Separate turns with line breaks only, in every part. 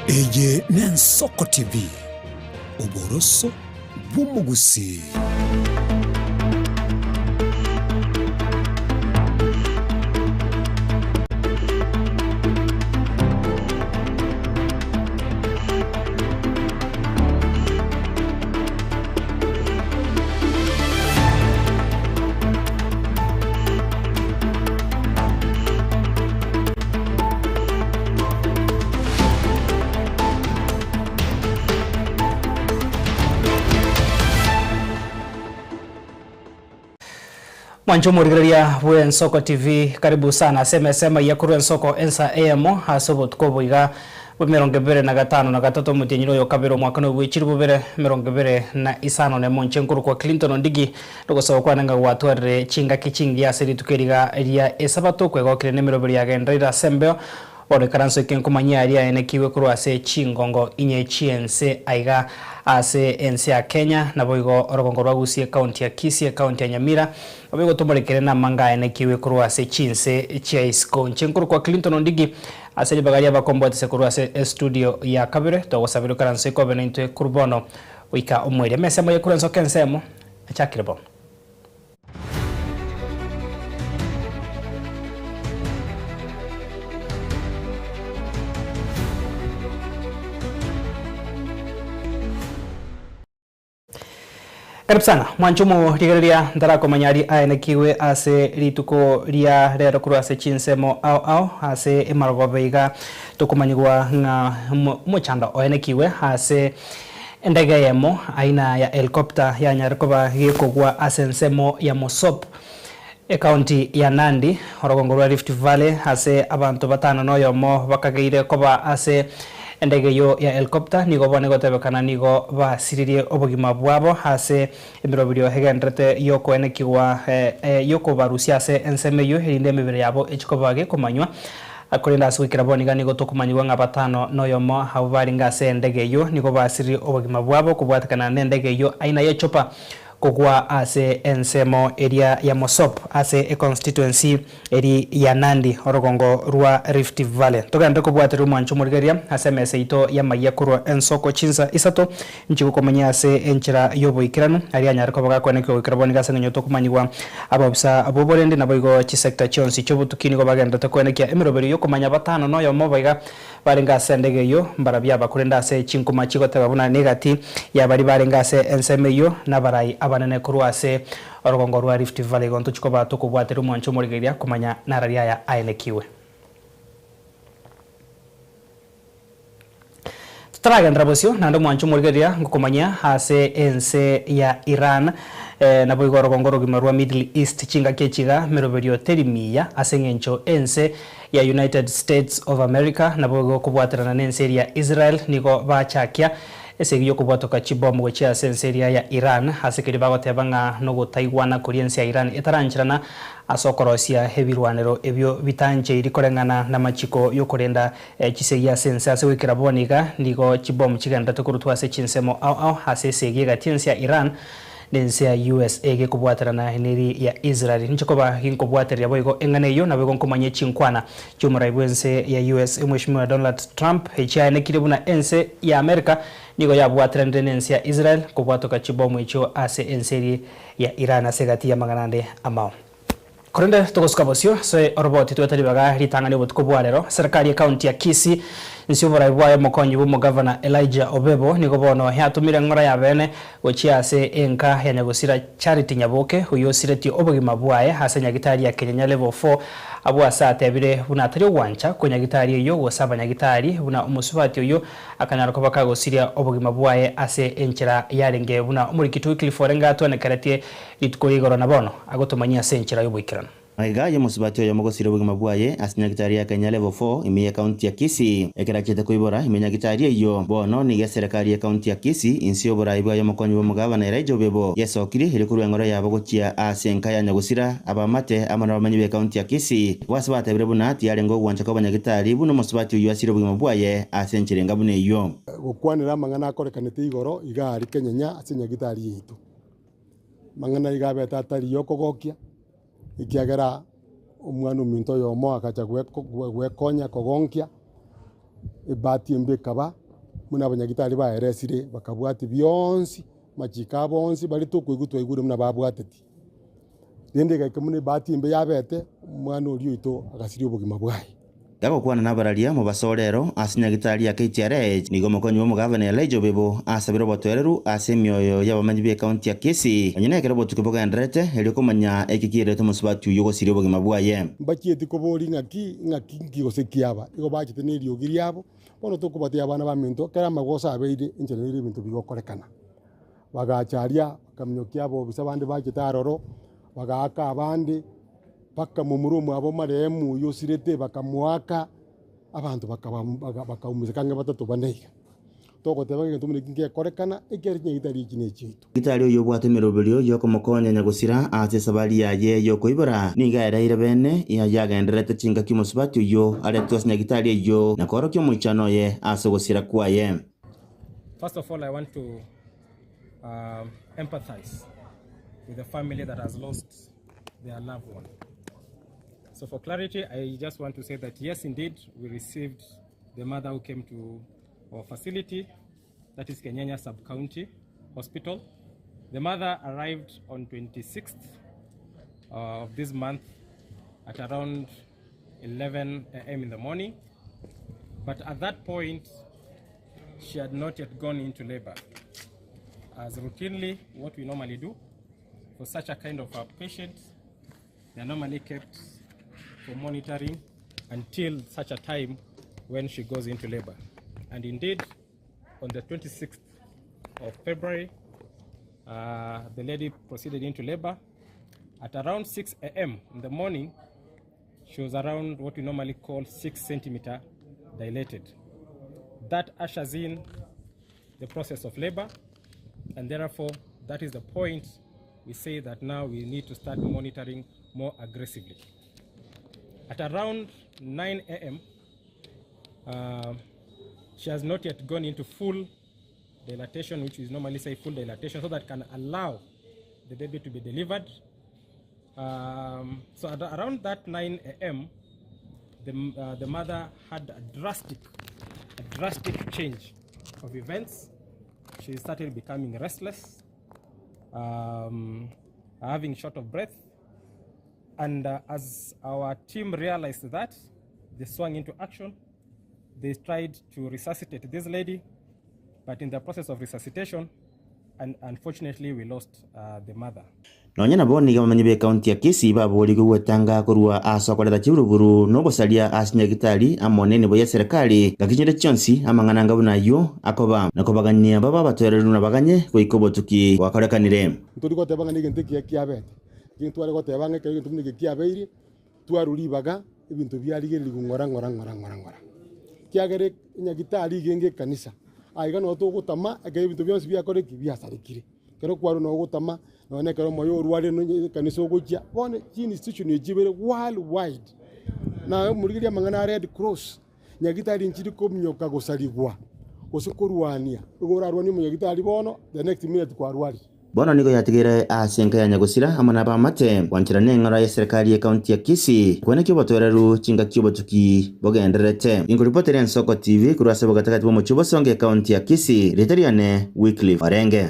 Eye n'Ensoko TV, oboroso bw'omogusii.
Mwanche omorigereria bw'Ensoko TV, karibu sana ase emesa emaiya korwa Ensoko ensa eyemo ase obotuko obo iga bw'emerongo ebere na gatano na gatato omotienyi oyo kabere omwaka nobwe chilifu bibere emerongo ebere na isano na emo inche nkorokwa Clinton Ondigi Nogosaba kwane ng'a gwatwarire chingaki chingiya ase rituko eri iga ria Esabato, kwegokire nemeroberi yagendereire ase embeo, bono ikaranso eke nkomanyia aria aenekigwe korwa ase chingongo inye chi'ense aiga ase ense ya Kenya, naboigo orogongo rwa Gusii ecounty ya Kisii, ecounty ya Nyamira, naboigo tomorekere namanga aenekigwe korwa ase chinse chia isiko. Inche nkorokwa Clinton Ondigi, ase ribaga ri'abakombwatisia korwa ase estudio ya kabere, twagosabire ikaranso eke obe naintwe korwa bono goika omoerio. Emesa emo ye korwa ensoko ensemo. Achakire bono. Karibu sana mwanche omorigereria ntarakomanya aria aenekigwe ase rituko ria rero korwa ase chinsemo ao ao ase emarogobe iga tokomanyigwa ng'a omochando oenekigwe ase Endege eyemo aina ya helicopter yanyare koba gekogwa ase ensemo ya Mosop, ecounty ya Nandi, orogongo rwa Rift Valley ase abanto batano na oyomo bakageire koba ase endege eyio ya helicopter nigo bono egotebekana nigo basiririe obogima bwabo ase emeroberio egenderete yokoenekigwa yokobarusia ase ensemo eyio erinde emebere yabo echi koba gekomanywa. Korende ase goikera bono iga nigo tokomanyigwa ng'a batano noyomo abwo barenge ase endege eyio nigo basiririe obogima bwabo kobwatekana nendege eyio aina y'echopa kogwa ase ensemo eria ya Mosop ase econstituency eri ya Nandi orogongo rwa Rift Valley. Togenderere kobwateria omwancho omorigereria ase emesa yaito y'amayia korwa ensoko chinsa isato Nchigokomanyia ase enchera y'oboikeranu, aria anyare koba gakwenekigwa goikera bono iga ase eng'encho tokomanyigwa abobisa b'oborende, naboigo chisecta chionsi chi'obotuki nigo bagendererete koenekia emeroberio y'okomanya batano noyomo baiga barenge ase endege eyio mbarabio aba korende ase chinkuma chigoteba buna negati ya baria barenge ase ensemo eyio nabarai abanene korwa ase orogongo rwa Rift Valley igo ntochi koba tokobwateria omwancho omorigereria komanya nararia aya aenekiwe. Totaragenderera bosio, naende omwancho omorigereria ngokomanyia ase ense ya Iran, naboigo orogongo orogima rwa Middle East chingaki echi iga meroberio teri miya ase eng'encho ense ya United States of America naboigo kobwaterana nense eria ya Israel nigo bachakia esegi yokobwatoka chibomu gochia ase ense eria ya Iran ase keria bagoteba ng'a nogotaigwana koria ense ya Iran etarancherana ase okorosia ebirwanero ebio bitancheiri koreng'ana namachiko yokorenda Chisegi ase ense ase goikera bono iga nigo chibomu chigenderete korutwa ase chinsemo ao ao ase esegi egati ense ya Iran na ense ya usa gekobwaterana neri ya Israel. Ninche koba ginkobwatereria boigo eng'ana eyio naboigo nkomanyie chinkwana chiomorai bwense ya usa Mweshimiwa Donald Trump echiaenekire buna ense ya America nigo yabwateranire nense ya Israel kobwatoka chibomu echio ase ense eri ya Iran ase egati yamang'ana ande amao. Korende togosuka bosio ase oroboti twete ribaga ritang'ani obotuko bwa rero, serikali y'ecounty ya Kisii inse y'oborai bwaye omokonyi bw'omogavana Elijah Obebo nigo bono yatomire eng'ora y'abeene gochia ase enka ya nyagosira Charity Nyaboke oyio osiretie obogima bwaye ase nyagitari ya Kenyenya Level 4 abwo ase atebire buna atari ogwancha kwe nyagitari eyio gose abanyagitari buna omosubati oyio akanyara koba kagosiria obogima bwaye ase enchera yarenge buna omorikiti Wycliffe orenge atwenekeretie Rituko ria igoro na bono agotomanyia ase enchera y'oboikeranu.
Magega y'omosubati oyomo gosira obogima bwaye ase nyagitari ya Kenya Level 4 ime y'ecounty ya Kisii ekero achiete koibora ime nyagitari eyio. Bono nigo eserekari y'ecounty ya Kisii inse y'oborai bwaye omokonyi bw'omogabana Elijah Obebo yesokirie erio korwa eng'oro yabo gochia ase enka ya nyagosira abamate amo nabamenyi b'ecounty ya Kisii bo ase batebire buna tiyarenge ogwancha kw'abanyagitari buna omosubati oyio asire obogima bwaye ase enchera enga buna eyio.
Gokwanera amang'ana akorekanete igoro iga aria Kenyenya ase nyagitari yaito. Amang'ana iga abete atari yokogokia, ekiagera omwana ominto oyomo agacha gwekonya kogonkia. Ebahati embe ekaba, buna abanyagitari baeresire bakabwatia bionsi, amachiko abo onsi baria tokoigwa twaigure buna babwateti. Rende egaika buna ebahati embe yabete, omwana oria oito agasiria obogima bwaye.
Gagokwana nabararia mobaso rero ase nyagitari ya KTRH, nigo omokonyi bw'omogavana Elijah Obebo asabire obotoereru ase emioyo y'abamenyi b'ecounty ya Kisii onye nekero obotuko bogendererete erio komanya eki kierete omosubati oyio gosiria obogima bwaye.
Mbachieti koboria ng'aki, ng'aki nki gose ki aba, igo bachete neriogi riabo. Bono tokobatebi abana baminto, ekero amagoso abeire, enchera nere ebinto bigokorekana. Bagacha aria, bakaminyokia abobisa bande bachete aroro, bagaaka abande, mpaka momura omwabo marehemu oyio osirete bakamoaka, abanto bakaba bakaumiseka ang'e batato bane iga. Togoteba ng'a egento buna eki ngekorekana, ekiagera chinyagitari echi nechiaito.
Gitari oyio obwate emeroberio y'okomokonya nyagosira ase esabari yaye y'okoibora, nigo aereire bene yagendererete chingaki omosubati oyio aretwe ase nyagitari eyio na koorokia omoichano oye ase ogosira kwaye.
First of all, I want to empathize with the family that has lost their loved one. So for clarity, I just want to say that yes, indeed, we received the mother who came to our facility, that is Kenyenya Sub-County Hospital. The mother arrived on 26th of this month at around 11 a.m. in the morning. But at that point, she had not yet gone into labor. As routinely, what we normally do for such a kind of a patient, they are normally kept for monitoring until such a time when she goes into labor. And indeed, on the 26th of February, the lady proceeded into labor. At around 6 a.m. in the morning, she was around what we normally call 6 centimeter dilated. That ushers in the process of labor, and therefore that is the point we say that now we need to start monitoring more aggressively. At around 9 a.m., she has not yet gone into full dilatation, which is normally say full dilatation, so that can allow the baby to be delivered. So at around that 9 a.m., the mother had a drastic change of events. She started becoming restless, having short of breath, and as our team realized that, they swung into action. They tried to resuscitate this lady, but in the process of resuscitation, and unfortunately we lost the mother.
Nonya nabo nigo abamenyi b'ekaunti ya Kisii baborigwe gwetanga korwa ase okoreta chiburuburu na ogosaria ase nyagitari amo nenibo y'eserekari ngaki chinde chionsi amang'ana anga buna ayio akoba na kobaganyia babe abatoereru na baganye goika obotuki bwakorekanire.
Ntori goteba ng'a negento ekiya kiabete, lakini tware goteba ng'a ekero egento buna eke kiabeire, twarwa ribaga ebinto biarigererigwe ng'ora ng'ora ng'ora ng'ora ng'ora. Ekiagera enyagitari iga enge ekanisa, aiga noo togotama ekero ebinto bionsi biakorire ki? Biasarekire. Ekero kwarwa noo ogotama, nonye na ekero omoyo orwarire nonye ekanisa ogochia, bono chiinstitution echi chibere world wide, naye omorigereria amang'ana a red cross, nyagitari nchiri kominyoka gosarigwa, gose korwania, igo orarwanie omonyagitari bono, the next minute kwarwarire.
Bono nigo yatigaire ase enka ya nyagosira amo nabamate, gwanchera neng'ora y'eserekari y'ekaunti ya Kisii, kwenekia obotoereru chingaki obotuki bogendererete. Inkoripotera Ensoko TV korwa ase obogatagati bw'omochie obosongo ekaunti ya Kisii, rieta riane Wycliffe Orenge.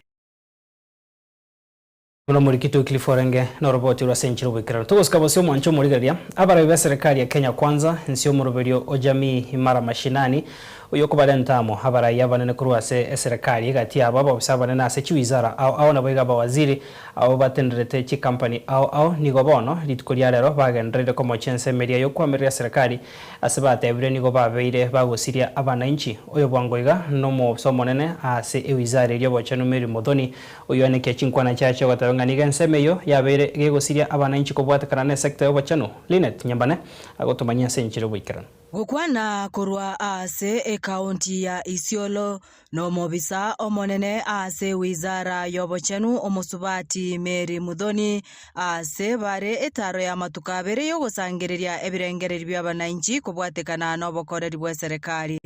Buna omorikiti Wycliffe Orenge noroboti rwa ase enchera oboikeranu. Togosika bosio omwancho omorigereria, abarabi b'eserekari ya Kenya Kwanza, inse y'omoroberio o Jamii Imara Mashinani, Oyio okobarenta amo abarai abanene korwa ase eserekari, egati yabo abaofisa abanene ase chiwizara ao ao naboigo abawaziri abwo batenderete chikampani ao ao nigo bono rituko ria rero bagendereire komochia ensemo eria y'okoamerera eserekari ase batebire nigo babeire bagosiria abanainchi. Oyo bwango iga nomoofisa omonene ase ewizara eria obochenu Mary Muthoni oyio anekia chinkwana chiaye chiogoteba ng'a nigo ensemo eyio yabeire gegosiria abanainchi kobwatekana nesector y'obochenu. Linet Nyambane agotomanyia ase enchera y'oboikeranu.
Gokwana korwa ase ekaunti ya Isiolo nomobisa omonene ase wizara y'obochenu omosubati Mary Muthoni ase bare etaro y'amatuko abere y'ogosangereria ebirengererio bi'abanainchi kobwatekana nobokoreri bw'eserekari.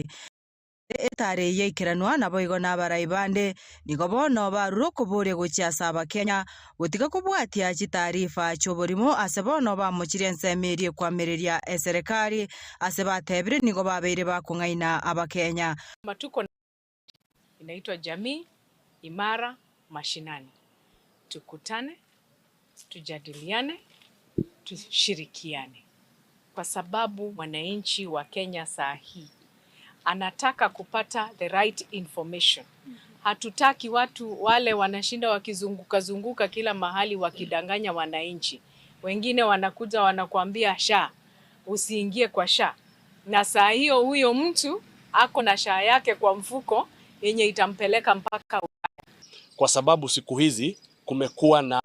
etare eyio yaikeranwa naboigo nabarai bande, nigo bono barure okoboria gochia ase Abakenya, gotiga kobwatia chitaarifa chi'oborimo ase bono bamochirie ensemo eria ekwamereria eserekari, ase batebire nigo babeire bakong'aina Abakenya.
Matuko inaitwa Jamii Imara Mashinani. Tukutane, tujadiliane, tushirikiane kwa sababu mwananchi wa Kenya saa hii anataka kupata the right information. Hatutaki watu wale wanashinda wakizunguka zunguka kila mahali wakidanganya wananchi. Wengine wanakuja wanakuambia SHA, usiingie kwa SHA, na saa hiyo huyo mtu ako na SHA yake kwa mfuko yenye itampeleka mpaka Ulaya.
Kwa sababu siku hizi kumekuwa na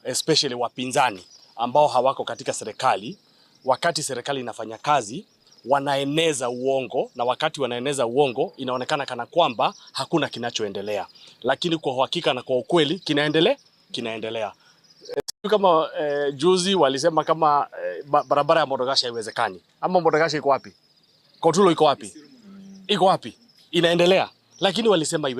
especially wapinzani ambao hawako katika serikali, wakati serikali inafanya kazi wanaeneza uongo, na wakati wanaeneza uongo inaonekana kana kwamba hakuna kinachoendelea, lakini kwa uhakika na kwa ukweli kinaendelea, kinaendelea. Kama juzi walisema kama barabara ya Modogashe haiwezekani, ama Modogashe iko wapi? Kotulo iko wapi? Iko wapi? Inaendelea, lakini walisema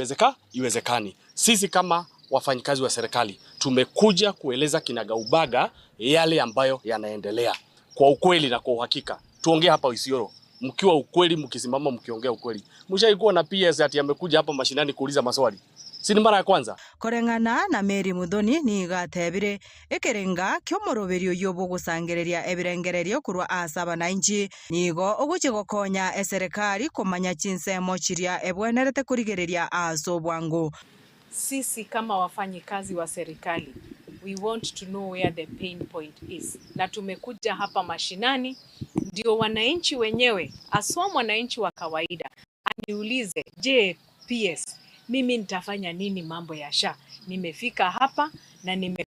iwezekani. Sisi kama wafanyikazi wa serikali tumekuja kueleza kinagaubaga yale ambayo yanaendelea kwa ukweli na kwa uhakika. Tuongee hapa Isiolo, mkiwa ukweli, mkisimama mkiongea ukweli. Mshaikuwa na PS ati amekuja hapa mashinani kuuliza maswali? Si ni mara ya kwanza?
Koreng'ana na Mary Muthoni nigo atebire ekerenga ki'omoroberio oyio bw'ogosangereria ebirengererio korwa ase abananchi nigo ogochia gokonya eserekari komanya chinsemo chiria ebwenerete korigereria ase obwango.
Sisi kama wafanyikazi wa serikali we want to know where the pain point is, na tumekuja hapa mashinani ndio wananchi wenyewe, aswa mwananchi wa kawaida aniulize, je, PS mimi nitafanya nini mambo ya SHA? Nimefika hapa na nime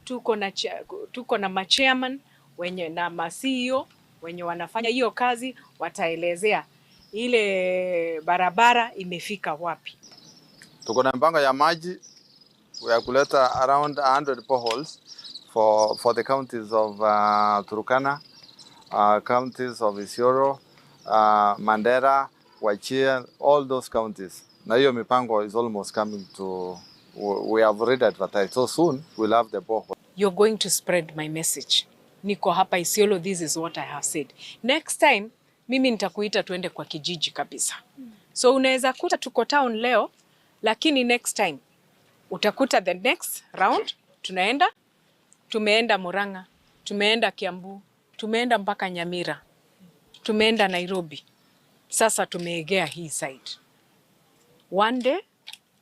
tuko na tuko na machairman wenye na ma CEO wenye wanafanya hiyo kazi, wataelezea ile barabara imefika wapi.
Tuko na mpango ya maji ya kuleta around 100 boreholes for the counties of Turkana, counties of Isiolo, Mandera, Wajir, all those counties. Na hiyo mipango is almost coming to, we have already advertised. So soon we'll have the borehole.
You're going to spread my message. Niko hapa Isiolo, this is what I have said. Next time mimi nitakuita tuende kwa kijiji kabisa. So unaweza kuta tuko town leo, lakini next time utakuta the next round tunaenda, tumeenda Murang'a, tumeenda Kiambu, tumeenda mpaka Nyamira, tumeenda Nairobi. Sasa tumeegea hii side. One day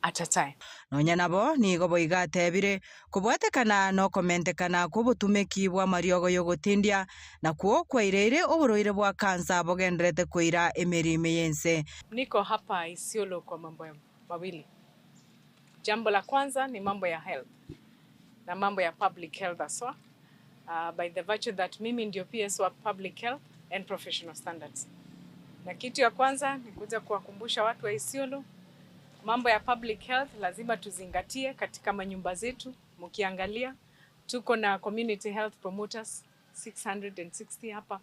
at a time.
Nonya nabo nigo boiga atebire kobwatekana na okomentekana kwa obotumeki bwa amariogo ya ogotindia nakwo kwaireire oborwaire bwa kansa bogenderete koira emerimo y'ense.
Niko hapa Isiolo kwa mambo ya mawili. Jambo la kwanza ni mambo ya health na mambo ya public health haswa. By the virtue that mimi ndio PS wa public health and professional standards. Na kitu ya kwanza ni kuja kuwakumbusha watu wa Isiolo mambo ya public health lazima tuzingatie katika manyumba zetu. Mkiangalia tuko na community health promoters 660 hapa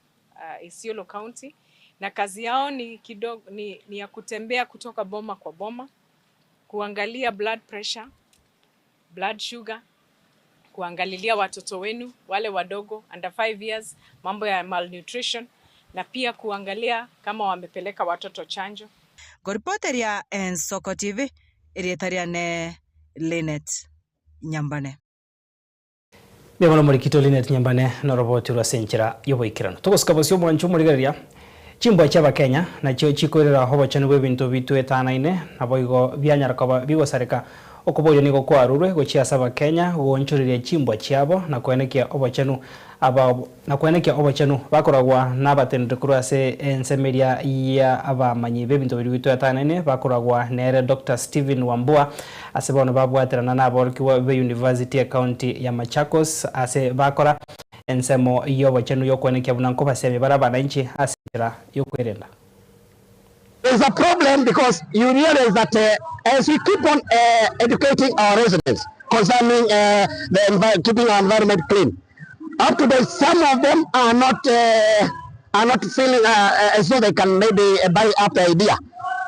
Isiolo County, na kazi yao ni kidogo, ni ya kutembea kutoka boma kwa boma kuangalia blood pressure, blood sugar, kuangalilia watoto wenu wale wadogo under 5 years, mambo ya malnutrition, na pia kuangalia kama wamepeleka watoto chanjo.
Ngoripoteria Ensoko TV erieta riane Linet Nyambane.
Mbiamono morikito Linet Nyambane noroboti rwa senchera yoboikerano togosika bosio omwancho omorigereria chimbwa chia abakenya nachio chikoirera obochenu bwa ebinto bitwetanaine nabo igo bianyara koba bigosareka okoboria nigo kwarurwe gochia ase abakenya goonchoreria chimbwa chiabo na koenekia obochenu aba na koenekia obochenu bakoragwa na abatenere korwa ase ensemeria ya abamanyi ba ebinto biria bitwetanaine bakoragwa nere Dr. Stephen Wambua ase bono babwaterana na aborokigwa ba University ya County ya Machakos ase bakora ensemo y'obochenu yokoenekia buna nkobasemi bara abananchi ase enchera yokwerenda.
There's a problem because you realize that as we keep on educating our residents concerning the keeping our environment clean, Up to date, some of them are not are not feeling as though they can maybe buy up the idea.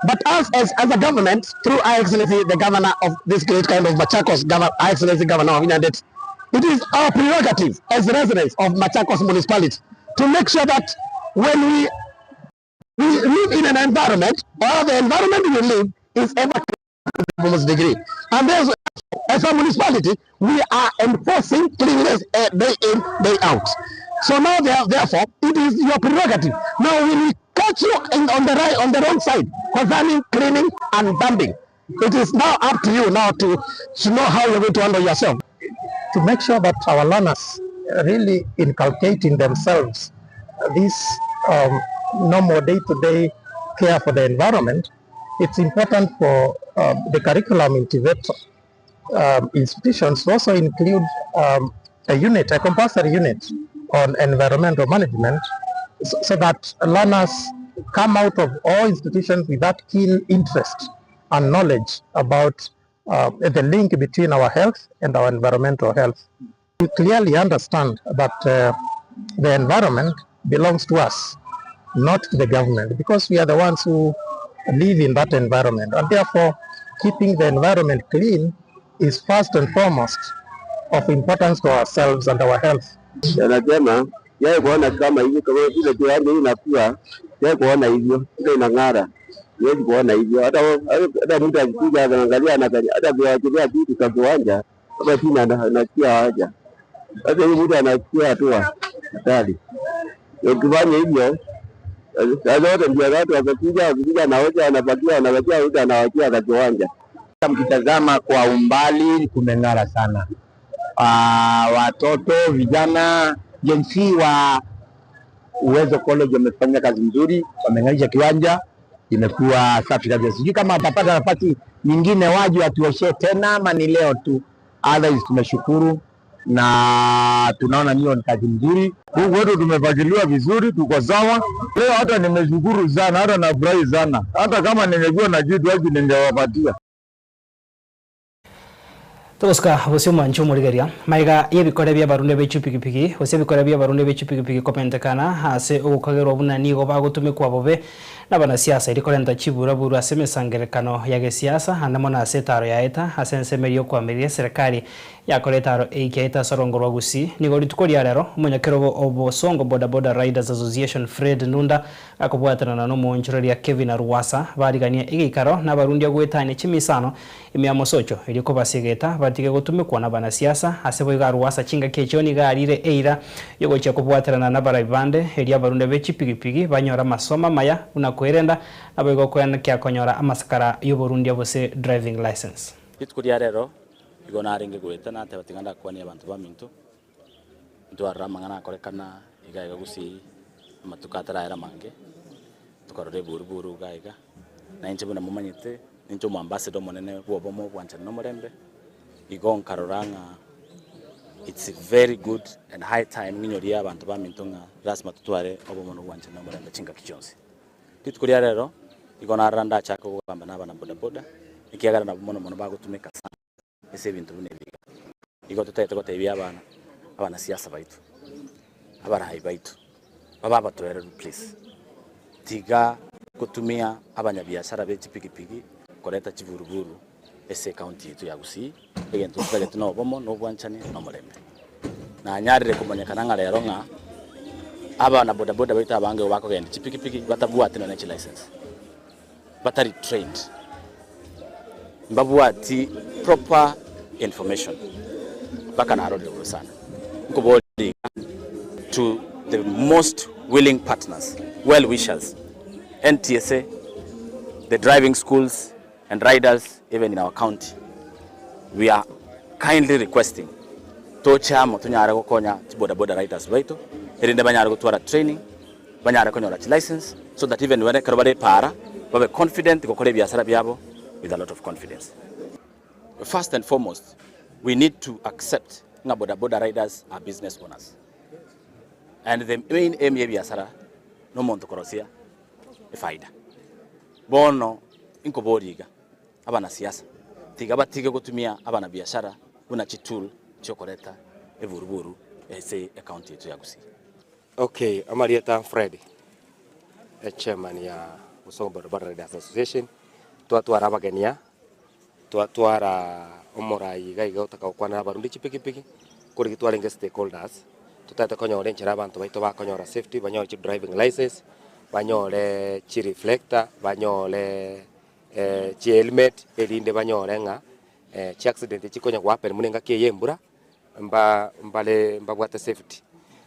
But us as, as a government, through Her Excellency the Governor of this great kind of Machakos, Governor, Her Excellency Governor of Nyandet, it is our prerogative as residents of Machakos municipality to make sure that when we we live in an environment or the environment we live is ever clean degree. And there's, as a municipality, we are enforcing cleanliness day in, day out. So now, therefore, it is your prerogative. Now, we will catch you in, on the right, on the wrong side concerning cleaning and dumping. It is now up to you now to, to know how you're going to handle yourself.
To make sure that our learners really inculcate in themselves this normal day-to-day care for the environment, it's important for the curriculum in TVET institutions to also include a unit, a compulsory unit on environmental management, so that learners come out of all institutions with that keen interest and knowledge about the link between our health and our environmental health. We clearly understand that the environment belongs to us, not to the government, because we are the ones who live in that environment. And therefore, keeping the environment clean is first and foremost of importance to ourselves and our health.
Anasema yeye kuona kama hivyo, kama vile kiwanja hii inakuwa, yeye kuona hivyo ile inang'ara, huwezi kuona hivyo. Hata hata mtu akikuja anaangalia, hata kuachilia kitu kwa kiwanja kama chini, anasikia haja. Sasa huyu mtu anasikia hatua hatari. Ukifanya hivyo sasa wote ndio watu wakakuja, wakikuja naoja, anapakia, anapakia, mtu anawachia kwa kiwanja.
Mkitazama kwa umbali kumeng'ara sana. Watoto vijana Gen Z wa Uwezo College wamefanya kazi nzuri, wameng'arisha kiwanja, imekuwa safi kabisa. Sijui kama watapata nafasi nyingine waje watuoshe tena ama ni leo tu. Otherwise tumeshukuru na tunaona hiyo ni kazi nzuri.
Huku kwetu tumefagiliwa vizuri, tuko sawa. Leo hata nimeshukuru sana, hata nafurahi sana. Hata kama ningekuwa na kitu haki ningewapatia.
Togosika bosio mwancho omorigeria maiga y'ebikore bia abarunde be chipikipiki gose ebikore bia abarunde be chipikipiki komentekana ase ogokagerwa buna nigo bagotumikwa bobe na abanasiasa eri korenta chiburaburu ase emesangerekano ya gesiasa ande mono ase etaro yaeta ase ensemo eria okoamiria eserekari yakora etaro eikia ase orongo rwa Gusii. Nigo rituko ria rero omonyakerogo o Bosongo Boda Boda Riders Association Fred Nunda akobwatanana na omoonchoreria Kevin Arwasa barigania egeikaro na abarundi ogoetania chimisano ime ya mosocho erio kobasegeta batige gotumikwa na abanasiasa ase boigo Arwasa chingaki echio nigo arire eira yogochia kobwaterana na abarabi bande erio abarunde be chipigipigi banyora amasomo amaya buna koerenda naboigo koenekia konyora amasakara ya oborundia gose driving license.
Rituko ria rero igo narenge goeta nateba tiga ndakwania abanto baminto ntwarora amang'ana akorekana iga iga gusii amatuko ataraera mange tokarora eburuburu iga iga na inche buna momanyete ninche omoambassador omonene bwa obomo obwanchani na omorembe igo nkarora ng'a it's very good and high time ng'inyorie abanto baminto ng'a lasima totware obomo na obwanchani na omorembe chingaki chionsi. Rituko ria rero igo narora ndachake kogamba na abana bodaboda ekiagera nabo mono mono bagotumeka sana ase ebinto buna ebi iga. Igo totagete gotebia abana, abanasiasa baito, abarai baito, babe abatoereru please. Tiga gotumia abanyabiashara be chipikipiki koreta chiburuburu ase ecounty yaito ya Gusii, egento totagete na obomo, na obwanchani, na omorembe. Nanyarire komanyekana ng'a rero ng'a abana bodaboda baito abange igo bakogenda chipikipiki batabwati nonye chilicense, batari trained, mbabwati proper information, mpaka narorire bobe sana. Nkoboria iga to the most willing partners, well wishers, NTSA, the driving schools and riders even in our county, we are kindly requesting toche amo tonyare gokonya chibodaboda riders baito erinde banyare gotwara training, banyare konyora chilicense so that even when ekero bare para babe confident gokora ebiasara biabo with a lot of confidence. First and foremost, we need to accept ng'a bodaboda riders are business owners and the main aim ya ebiasara na omonto korosia efaida. Bono inkoboria iga, abanasiasa tiga batige gotumia abanabiashara buna chitool chiokoreta eburuburu Ase ecounty yaito ya Gusii.
Okay, amarieta Fred, echairman ya Bosongo Bodaboda Riders Association, twatwara abageni aa, twatwara omorai iga iga otaka gokwanera abarundi chipikipiki, kore ki twarenge stakeholders, totagete konyora enchera abanto baito bakonyora safety, banyore chi driving license, banyore chi reflector, banyore chi helmet, erinde banyore ng'a chi accident chikonya go happen buna engaki eye ya embura. mba mbare mbabwate safety.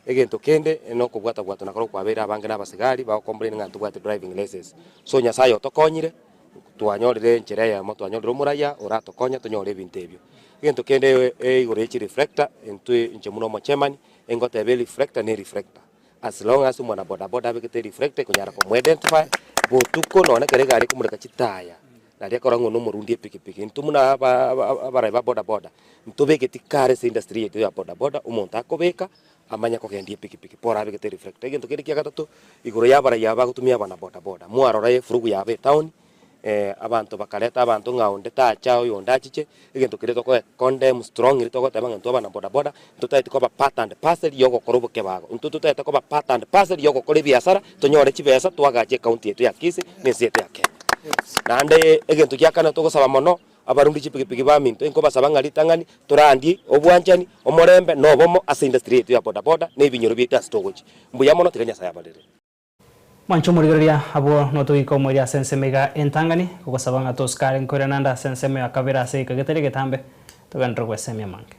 Egento kende nokobwata bwatwa nakorokwo kwabeire abange na abasigari bagocomplain ng'a ntobwati driving license. So Nyasaye otokonyire, twanyorire enchera eyemo twanyorire omoraia oratokonye tonyore ebinto ebio. Egento kende igoro ye chireflector, intwe inche buna omochairman, engoteba ereflector na ereflector. As long as omwana bodaboda abegete ereflector ekonyara komoidentify, botuko nonye ekero egari ekomureka chitaya. Nario ekero ng'a nomorundi epikipiki, intwe buna aba abarai ba bodaboda, ntobegeti kare ase industry yaito ya bodaboda, omonto akobeka amanye kogendia epikipiki bora abegete reflector. Egento kende kia gatato, igoro ya abarai aba bagotumia abana bodaboda, mwarora efurugu yabo etown, abanto bakareta abanto ng'a onde tacha oyo onde achiche, egento keria tokoe condemn strongly togoteba ng'a intwe abana bodaboda, ntotageti koba part and parcel ya ogokora obokebago, intwe totagete koba part and parcel ya ogokora ebiasara, tonyore chibesa twagache ecounty yaito ya Kisii na ense yaito ya Kenya. Naende egento gia kane togosaba mono, abarundi chipikipiki baminto, inkobasaba ng'a ritang'ani torandie obwanchani, omorembe, na obomo ase industry yaito ya bodaboda na ebinyoro biaito ase togochia. Mbuya mono, tiga Nyasaye abarere.
Mwanche omorigereria abwo notoika omoerio ase ensemo iga entang'ani, gogosaba ng'a tosikare nkoirana ande ase ensemo ya kabere ase egeka getari egetambe, togenderere gwesemia amange.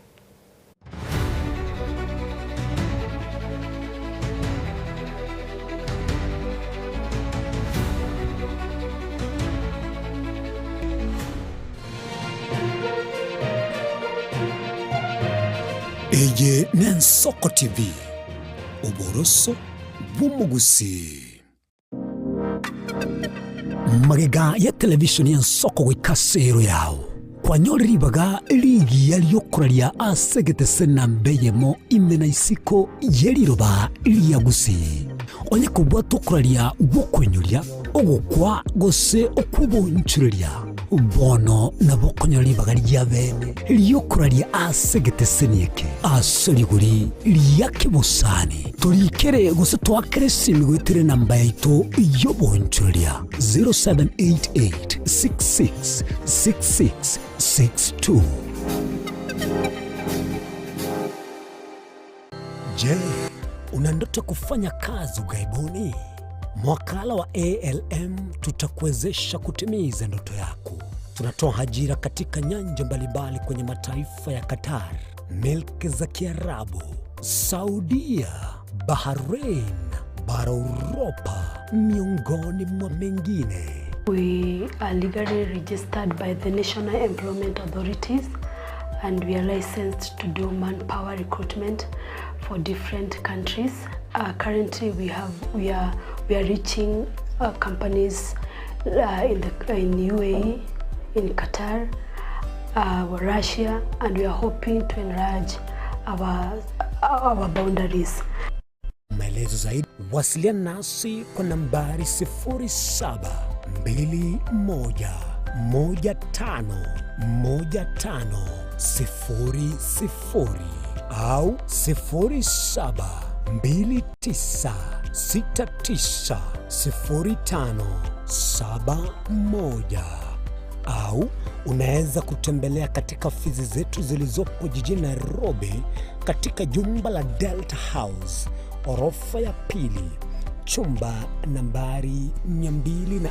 Eye n'Ensoko TV, oboroso bw'omogusii. Magega ya televisheni y'ensoko goika ase ero yao, kwanyore ribaga rigiya ri'okoraria ase egetese namba eyemo ime na isiko ye riroba ria Gusii. Onye kobwata okoraria gw'okoinyoria, ogokwa gose okw'obonchoreria, bono nabo okonyora ribaga ria bene ri'okoraria ase egeteseni eke ase rigori ria kebosani. Torikere gose toakere esimi goetera enamba yaito y'obonchoreria 0788666662. Je, una ndoto ya kufanya kazi ughaibuni? Mwakala wa ALM tutakuwezesha kutimiza ndoto yako. Tunatoa ajira katika nyanja mbalimbali kwenye mataifa ya Qatar, milki za Kiarabu, Saudia, Bahrain, bara Uropa, miongoni mwa mengine.
We are legally registered by the National Employment Authorities and we are licensed to do manpower recruitment for different countries. Uh, currently we have we are we are reaching uh, companies uh, in the in UAE, in Qatar, uh, Russia, and we are hoping to enlarge our our boundaries.
Maelezo zaidi wasiliana nasi kwa nambari 0721151500 au 0729690571 au unaweza kutembelea katika ofisi zetu zilizopo jijini Nairobi katika jumba la Delta House orofa ya pili chumba nambari 204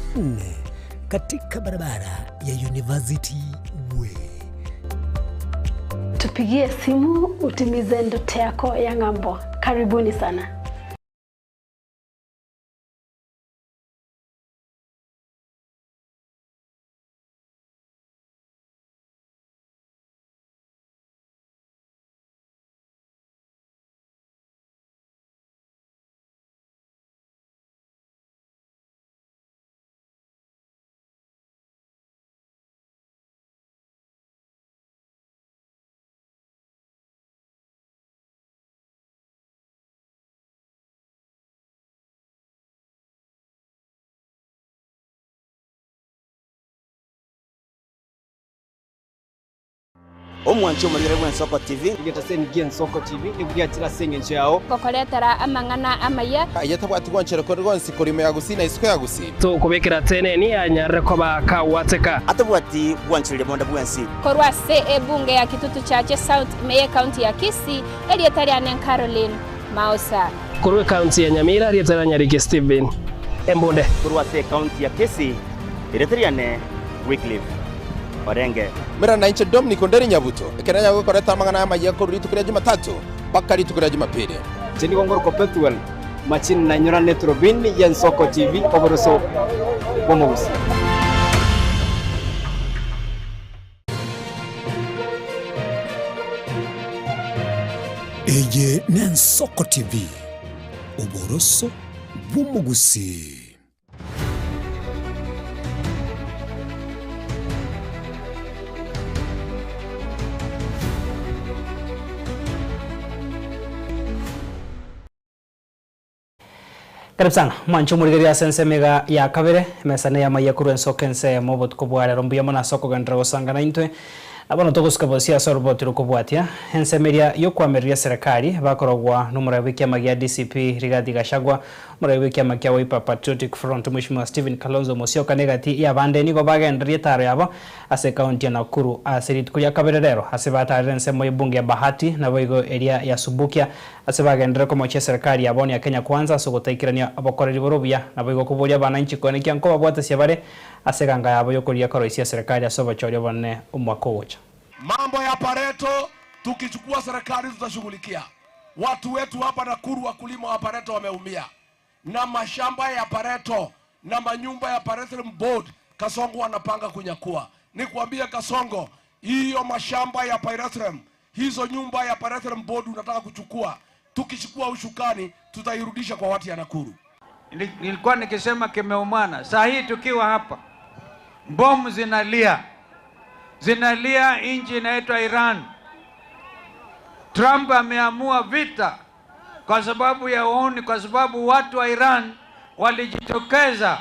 katika barabara ya University Way.
Tupigie simu utimize ndoto yako ya ng'ambo. Karibuni sana.
Omwanchi omorigere bw'Ensoko TV.
Egetaseni gi'Ensoko TV nigo giachire ase engencho yao.
Gokoretera amang'ana amaya.
Aye tabwati gwanchera konde gwonsi korwa ime ya Gusii na isiko ya Gusii.
Tokobekera teneni anyarire koba kagwateka.
Atabwati gwanchereria bonde bwensi.
Korwa ase ebunge ya Kitutu Chache South ime y'Ekaunti ya Kisii, erieta riane Caroline Maosa.
Korwa ekaunti ya Nyamira, erieta ria Nyariki Stephen Embunde.
Korwa ase ekaunti ya Kisii, erieta riane Wycliffe Orenge.
Mera nainche Dominic Onderi Nyabuto, ekero nanyare gokoreta amang'ana amayia korwa rituko ria Jumatatu mpaka rituko ria Jumapili.
Inche nigo ngorokwa Pethuel Machini na nyorane Turubini y'Ensoko TV oboroso bw'omogusi.
Eye n'Ensoko TV, oboroso bw'omogusii.
Karibu sana mwanche omorigereria ase ensemo iga ya kabere, emesa neye amaiya korwa ensoko ensemo obotuko bwa rero mbuya mono ase okogenderera gosanga naintwe. Na bono togosuka bosio ase oroboti rokobwatia ensemo eria yokoamereria eserekari bakorogwa nomorai bw'ekiama gia DCP Rigathi Gachagua, omorai bw'ekiama kia Wiper Patriotic Front Mweshimiwa Stephen Kalonzo Musyoka na egati y'abande nigo bagendereria etaro yabo ase ekaunti ya Nakuru ase rituko ria kabere rero ase batarire ensemo y'ebunge ya Bahati naboigo eria ya Subukia Ase bagenderere komochia eserekari ya bono ya Kenya Kwanza ase ogotaikerania obokoreri bore obuya, naboigo koboria abananchi koenekia nkobabwatesia bare ase eganga yabo y'okorigia koroisia eserekari ase obochori obonene omwaka ogocha.
Mambo ya Pareto, tukichukua serikali tutashughulikia. Watu wetu hapa Nakuru, wakulima wa Pareto wameumia na mashamba ya Pareto na manyumba ya Pareto Board, Kasongo wanapanga kunyakua. Nikwambie Kasongo, hiyo mashamba ya Pyrethrum, hizo nyumba ya Pyrethrum Board unataka kuchukua, tukichukua ushukani tutairudisha kwa watu ya Nakuru.
Nilikuwa nikisema kimeumana. Saa hii tukiwa hapa, bomu zinalia, zinalia nchi inaitwa Iran. Trump ameamua vita kwa sababu ya uoni, kwa sababu watu wa Iran walijitokeza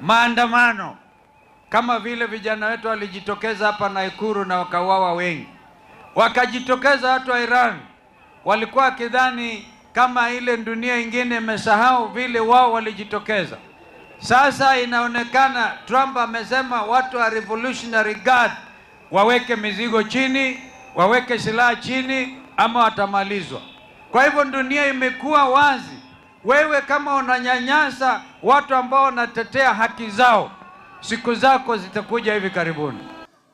maandamano kama vile vijana wetu walijitokeza hapa Nakuru na wakauawa wengi. Wakajitokeza watu wa Iran, walikuwa wakidhani kama ile dunia ingine imesahau vile wao walijitokeza. Sasa inaonekana Trump amesema watu wa Revolutionary Guard waweke mizigo chini, waweke silaha chini ama watamalizwa. Kwa hivyo dunia imekuwa wazi. Wewe kama unanyanyasa watu ambao wanatetea haki zao, siku zako zitakuja hivi karibuni.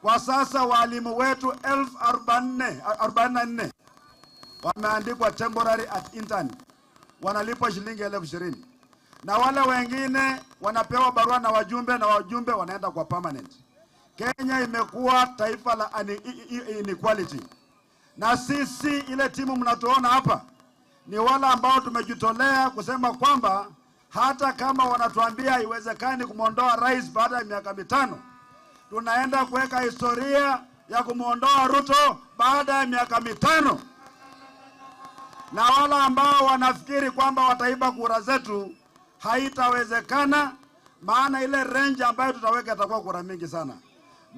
Kwa sasa walimu wetu elfu arobaini na nne wameandikwa temporary at intern, wanalipwa shilingi 20,000 na wale wengine wanapewa barua na wajumbe na wajumbe wanaenda kwa permanent. Kenya imekuwa taifa la inequality, na sisi ile timu mnatuona hapa ni wale ambao tumejitolea kusema kwamba hata kama wanatuambia haiwezekani kumwondoa rais baada ya miaka 5, tunaenda kuweka historia ya kumwondoa Ruto baada ya miaka 5. Na wale ambao wanafikiri kwamba wataiba kura zetu, haitawezekana, maana ile range ambayo tutaweka itakuwa kura mingi sana.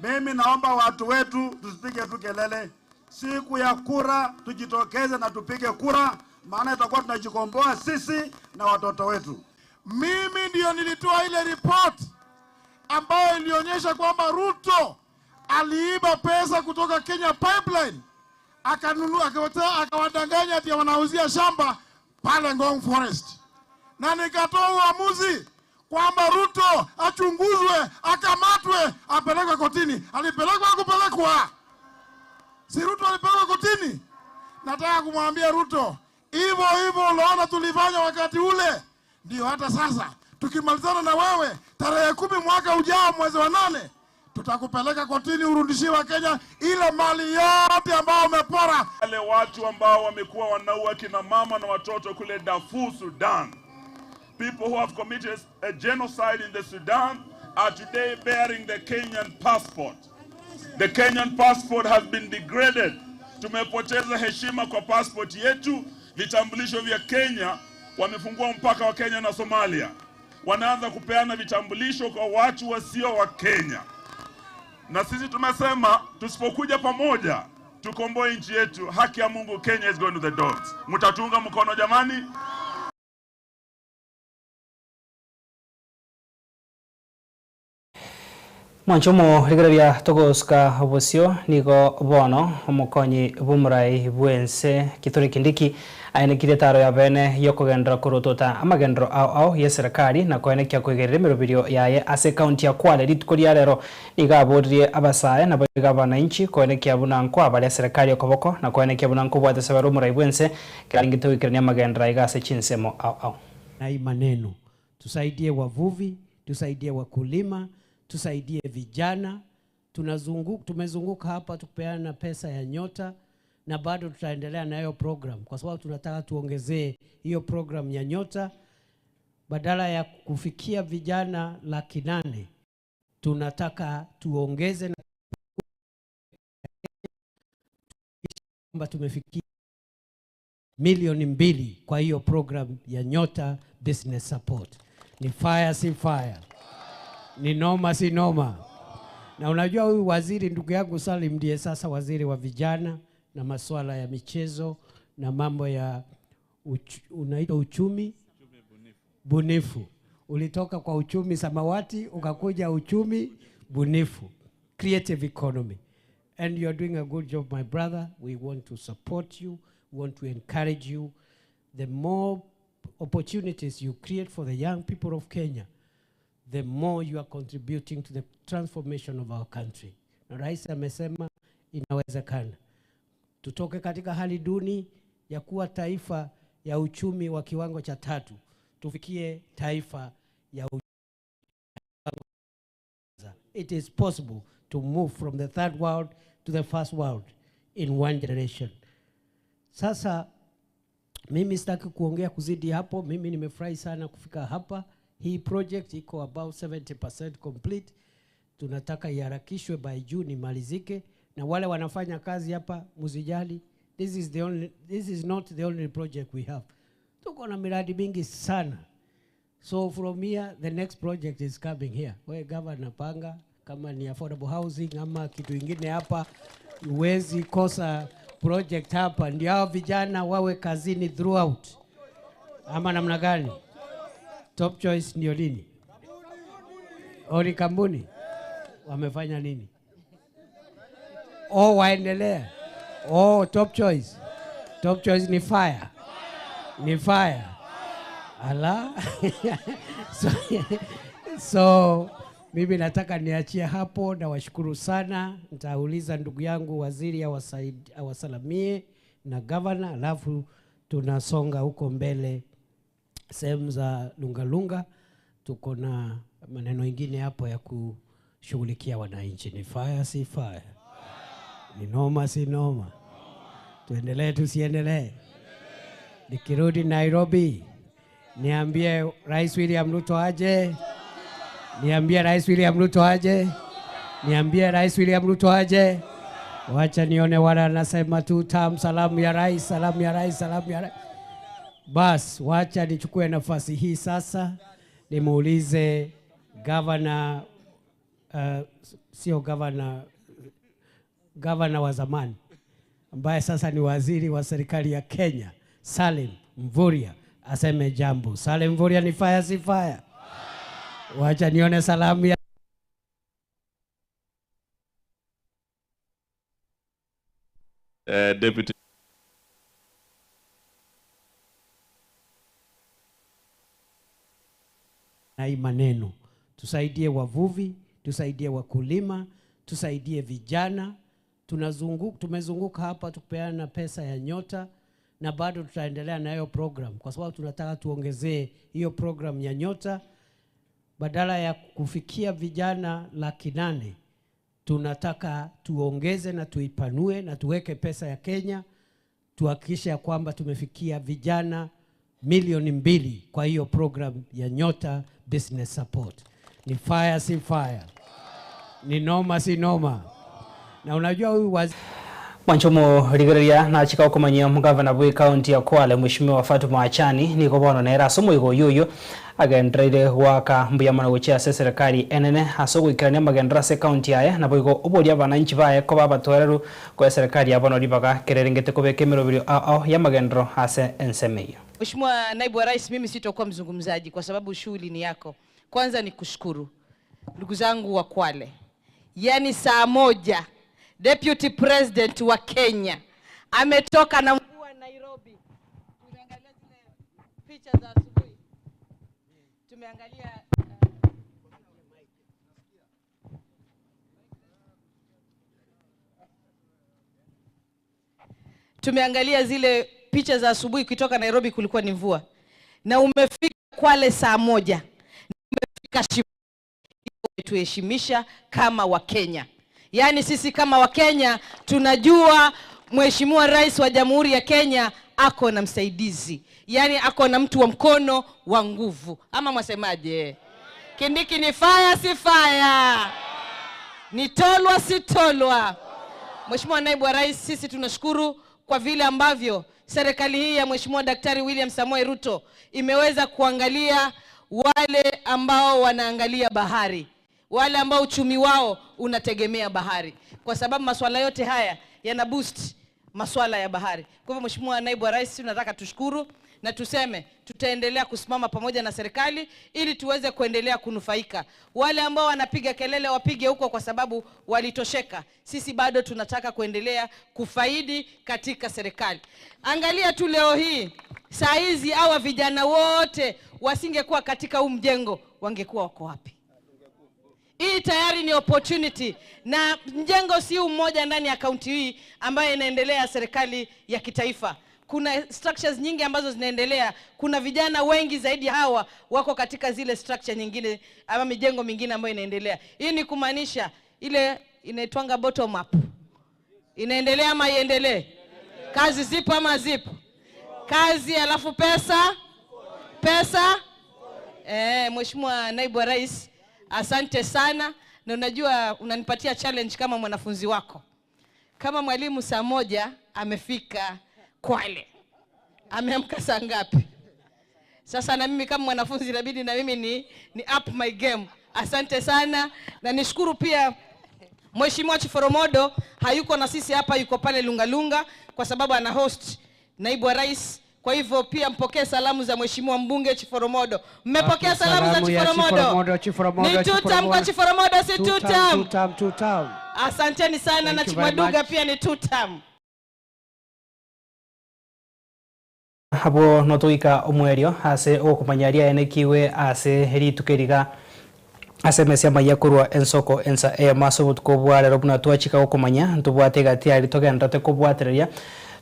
Mimi naomba watu wetu tusipige tu kelele. Siku ya kura tujitokeze na tupige kura, maana itakuwa tunajikomboa sisi na watoto wetu.
Mimi ndio nilitoa ile report ambayo ilionyesha kwamba Ruto aliiba pesa kutoka Kenya Pipeline, akanunua, akawadanganya ati wanauzia shamba pale Ngong Forest, na nikatoa uamuzi kwamba Ruto achunguzwe, akamatwe, apelekwe kotini. Alipelekwa kupelekwa? Si Ruto alipelekwa kotini? Nataka kumwambia Ruto, hivyo hivyo unaona tulifanya wakati ule, ndio hata sasa tukimalizana na wewe tarehe 10 mwaka ujao mwezi wa 8, tutakupeleka kotini urudishie wa Kenya ile mali yote ambayo umepora.
Wale watu ambao wamekuwa wanaua kina mama na watoto kule Darfur, Sudan, people who have committed a genocide in the Sudan are today bearing the Kenyan passport. The Kenyan passport has been degraded. Tumepoteza heshima kwa passport yetu. Vitambulisho vya Kenya, wamefungua mpaka wa Kenya na Somalia, wanaanza kupeana vitambulisho kwa watu wasio wa Kenya. Na sisi tumesema tusipokuja pamoja tukomboe nchi yetu, haki ya Mungu, Kenya is going to the dogs. Mtatunga mkono jamani?
Mwanche omorigereria togosuka obosio nigo bono omokonyi bw'omorai bw'ense Kithure Kindiki aenekirie etaro ya bene y'okogenderera korotota amagenderero ao ao y'eserekari na koenekia koigerera emeroberio yaye ase ekaunti ya Kwale rituko ria rero nigo aboririe abasae naboigo abanainchi koenekia buna nkoabare eserekari okoboko na koenekia buna nkobwatesa bare omorai bw'ense kerarengete goikerania amagenderero aiga ase chinsemo ao ao.
Na hii maneno, tusaidie wavuvi, tusaidie wakulima, tusaidie vijana. Tunazunguka, tumezunguka hapa tukipeana pesa ya Nyota na bado tutaendelea na hiyo program kwa sababu tunataka tuongezee hiyo program ya Nyota. Badala ya kufikia vijana 800,000 tunataka tuongeze na kwamba tumefikia 2 milioni kwa hiyo program ya Nyota Business Support. Ni fire si fire? Ni noma si noma? Na unajua huyu waziri ndugu yangu Salim ndiye sasa waziri wa vijana na masuala ya michezo na mambo ya unaitwa uchumi bunifu. Ulitoka kwa uchumi samawati ukakuja uchumi bunifu, creative economy. And you are doing a good job, my brother. We want to support you. We want to encourage you. The more opportunities you create for the young people of Kenya, the more you are contributing to the transformation of our country. Na Rais amesema inawezekana. Tutoke katika hali duni ya kuwa taifa ya uchumi wa kiwango cha tatu, tufikie taifa ya uchumi. It is possible to move from the third world to the first world in one generation. Sasa mimi sitaki kuongea kuzidi hapo. Mimi nimefurahi sana kufika hapa. Hii project iko about 70% complete. Tunataka iharakishwe by June imalizike, na wale wanafanya kazi hapa msijali. This is not the only project we have. Tuko na miradi mingi sana. So from here the next project is coming here. We governor panga kama ni affordable housing ama kitu ingine hapa, huwezi kosa project hapa, ndio hao vijana wawe kazini throughout, ama namna gani? Top Choice ndio nini? Ori kampuni wamefanya nini? Oh, waendelea. Oh, Top Choice. Top Choice ni fire, ni fire. Ala. So mimi nataka niachie hapo na washukuru sana. Nitauliza ndugu yangu waziri awasalamie na governor, alafu tunasonga huko mbele sehemu za Lungalunga. Tuko na maneno ingine hapo ya kushughulikia wananchi. Ni fire si fire? Ni noma si noma? Tuendelee tusiendelee? Nikirudi Nairobi niambie Rais William Ruto aje, niambie Rais William Ruto aje, niambie Rais William Ruto aje. Wacha nione wale anasema tu tam, salamu ya rais, salamu ya rais, salamu ya rais. Bas, wacha nichukue nafasi hii sasa nimuulize governor, sio governor, governor wa zamani ambaye sasa ni waziri wa serikali ya Kenya, Salim Mvurya aseme jambo. Salim Mvurya ni fire si fire? Wacha nione salamu ya
Deputy
na hii maneno, tusaidie wavuvi, tusaidie wakulima, tusaidie vijana. Tumezunguka hapa tukipeana pesa ya Nyota na bado tutaendelea na hiyo program kwa sababu tunataka tuongezee hiyo program ya Nyota. Badala ya kufikia vijana 800,000 tunataka tuongeze na tuipanue na tuweke pesa ya Kenya, tuhakikishe ya kwamba tumefikia vijana 2 milioni kwa hiyo program ya Nyota Business Support. Ni fire si fire? Ni noma si noma? Na unajua huyu waziri
Mwanche omorigereria nachika okomanyia omogavana bwe ekaunti ya Kwale Mheshimiwa Fatuma Achani nigo bono nere ase omoigo oyio oyio agendereire goaka mbuya mono gochia ase eserekari enene ase ogoikerania amagenderero ase ekaunti yaye naboigo oboria abananchi baye koba abatoereru koa eserekari ya bono ribaga kera erengete kobeka emeroberio ao ao y'amagenderero ase ensemo eyio.
Mheshimiwa Naibu wa Rais, mimi sitokuwa mzungumzaji kwa sababu shughuli ni yako. Kwanza ni kushukuru ndugu zangu wa Kwale, yaani saa moja Deputy President wa Kenya ametoka na mvua Nairobi. Tumeangalia zile picha za asubuhi, tumeangalia tumeangalia zile picha za asubuhi kutoka Nairobi, kulikuwa ni mvua, na umefika Kwale saa moja na umefika Shimo. Umetuheshimisha kama Wakenya. Yaani sisi kama Wakenya tunajua Mheshimiwa Rais wa Jamhuri ya Kenya ako na msaidizi, yaani ako na mtu wa mkono wa nguvu, ama mwasemaje? Kindiki ni fire, si fire? Ni tolwa, si tolwa? Mheshimiwa Naibu wa Rais, sisi tunashukuru kwa vile ambavyo serikali hii ya Mheshimiwa Daktari William Samoei Ruto imeweza kuangalia wale ambao wanaangalia bahari, wale ambao uchumi wao unategemea bahari, kwa sababu masuala yote haya yana boost masuala ya bahari. Kwa hivyo Mheshimiwa Naibu wa Rais, tunataka tushukuru na tuseme tutaendelea kusimama pamoja na serikali ili tuweze kuendelea kunufaika. Wale ambao wanapiga kelele wapige huko kwa sababu walitosheka. Sisi bado tunataka kuendelea kufaidi katika serikali. Angalia tu leo hii, saa hizi hawa vijana wote wasingekuwa katika huu mjengo, wangekuwa wako wapi? Hii tayari ni opportunity, na mjengo si huu mmoja ndani ya kaunti hii ambayo inaendelea serikali ya kitaifa. Kuna structures nyingi ambazo zinaendelea. Kuna vijana wengi zaidi hawa wako katika zile structure nyingine ama mijengo mingine ambayo inaendelea. Hii ni kumaanisha ile inaitwanga bottom up inaendelea ama iendelee? Kazi zipo ama zipo? Kazi alafu pesa, pesa. Mheshimiwa Naibu wa Rais, asante sana, na unajua unanipatia challenge kama mwanafunzi wako. Kama mwalimu saa moja amefika Kwale, ameamka saa ngapi? Sasa na mimi kama mwanafunzi inabidi na mimi ni up my game. Asante sana, na nishukuru pia Mheshimiwa Chiforomodo hayuko na sisi hapa, yuko pale Lungalunga kwa sababu ana host naibu wa rais. Kwa hivyo pia mpokee salamu za Mheshimiwa mbunge Chiforomodo. Mmepokea salamu za
Salamu ya
Chiforomodo?
Chiforomodo, Chiforomodo,
Ni tutam kwa Chiforomodo, si
Tutam,
tutam?
tutam, tutam.
Asanteni sana,
Thank
na
you very
Chimwaduga
much.
pia ni tutam.
Abo notoika omwerio ase ogokomanya aria aenekiwe ase rituko eriga ase emesa amaiya korwa ensoko ensa eyemo ase obotuko bwa rero buna twachika gokomanya ntobwate egati aria togenderete kobwatereria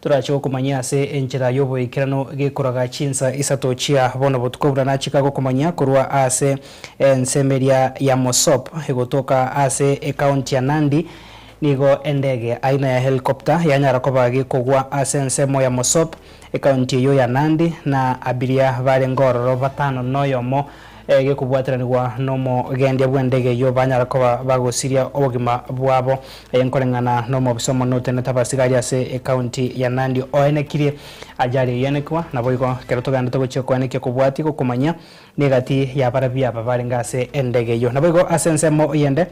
torache gokomanya ase enchera ya oboikerano gekoraga chinsa isato chia bono botuko buna nachika gokomanya korwa ase ensemo eria ya Mosop egotoka ase ekaunti ya Nandi nigo endege aina ya helicopter yanyara koba gekogwa ase ensemo ya Mosop ekaunti eyo ya Nandi na abiria bare ngororo batano noyomo gekobwateranigwa nomogendia bwa endege eyo banyara koba bagosiria obogima bwabo. Eye nkoreng'ana nomobisa omonene otenete abasigari ase ekaunti ya Nandi oenekirie ajali eyo yenekwa nabo igo ekero togenderete gochia koenekia kobwatia gokomanya negati ya barabia aba barenge ase endege eyo. Nabo igo ase ensemo eyende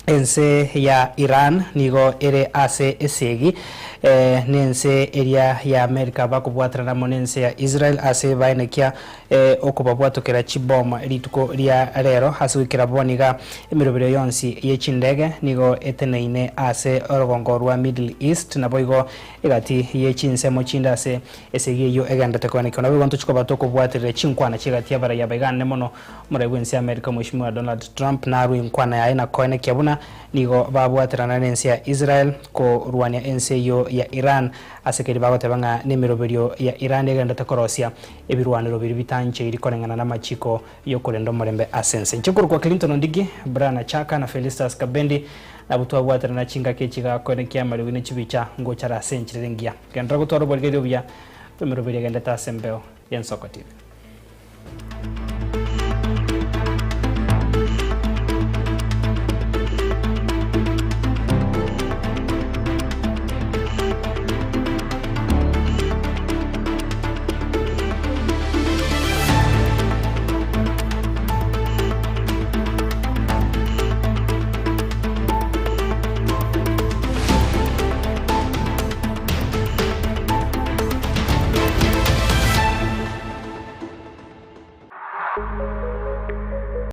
ense ya Iran nigo ere ase esegi nense eria ya America bakobwaterana amo nense ya Israel ase baenekia okobabwatokera chiboma rituko ria rero ase goikera boniga emerobero yonsi ye chindege nigo eteneine ase orogongo rwa Middle East nabo igo egati ye chinsemo chinde ase esegi eyo egendete koenekia. Nabo igo ntochikoba tokobwaterera chinkwana chigati abaraiya baigane mono omorai bwa ense ya America Mheshimiwa Donald Trump narwe inkwana yaye na koenekia buna nigo babwaterana nense ya Israel korwania ense eyo ya Iran ase keri bagoteba ng'a nemeroberio ya Iran egendete korosia ebirwanero biri bitancheiri koreng'ana na amachiko yokorenda omorembe ase ense. Inche korokwa Clinton Ondigi, Brian Achaka na Felistus Kabendi nabo twabwaterana chingaki echi gakoenekia amariogi ne chibicha ngochara ase enchera engiya. Genderera gotwara oborigereria obuya bw'emeroberio egendete ase embeo ya Ensoko TV.